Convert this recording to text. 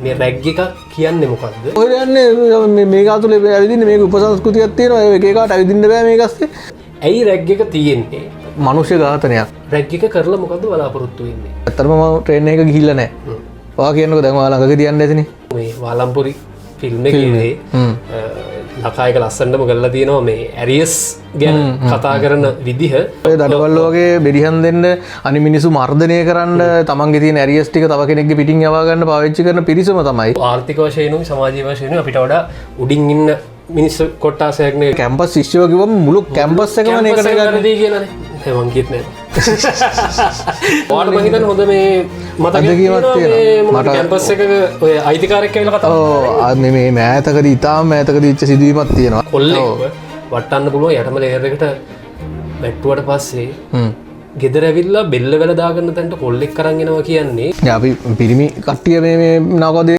මේ රැග් එක කියන්නේ මොකද්ද? ඔය යන්නේ මේක අතුලේ ඇවිදින්න මේක උපසංස්කෘතියක් තියෙනවා. ඒ එක එකාට ඇවිදින්න බෑ මේක අස්සේ. ඇයි රැග් එක තියෙන්නේ? මනුෂ්‍ය ඝාතනයක්. රැග් එක කරලා මොකද්ද බලාපොරොත්තු වෙන්නේ? ඇත්තටම මම ට්‍රේන් එක ගිහිල්ලා නැහැ. ඔයා කියන්නකෝ දැන් ඔයා ළඟක තියන්න ඇතිනේ. මේ වාලම්පුරි ෆිල්ම් එකේ ලකායක ලස්සනටම කරලා තියෙනවා මේ ඇරියස් ගැන කතා කරන විදිහ. ඔය දඩවල්ල වගේ බෙරිහන් දෙන්න, අනි මිනිස්සු මර්ධනය කරන්න, තමන්ගේ තියෙන ඇරියස් ටික තව කෙනෙක්ගේ පිටින් යවා ගන්න පාවිච්චි කරන පිරිසම තමයි. ආර්ථික වශයෙන් උයි සමාජීය වශයෙන් උයි අපිට වඩා උඩින් ඉන්න මිනිස්සු කොට්ටාසයක් නේ. කැම්පස් ශිෂ්‍යයෝ කිව්වම මුළු කැම්පස් එකම නේ එකට කැම්පස් එක වැරදි කියලානේ. නෑ මං කියෙත් නෑ. ඔයාලට මං හිතන්නේ හොඳ මේ මතකයක් අත්දැකීමක් තියෙනවා මේ තියෙනවා. මොකක්ද මට කැම්පස් එකක ඔය අයිතිකාරයෙක් ඇවිල්ලා කතා ඔව්, මේ මේ මෑතකදී ඉතාම මෑතකදී වෙච්ච සිදුවීමක් තියෙනවා. කොල්ලෙක්ව වට්ටන්න පුළුවන් යටම ලේයර් එකට වැට්ටුවට පස්සේ ගෙදර ඇවිල්ලා බෙල්ල වැල දාගන්න තැනට කොල්ලෙක් අරන් එනවා කියන්නේ දැන් අපි පිරිමි කට්ටිය මේ මේ නවකදේ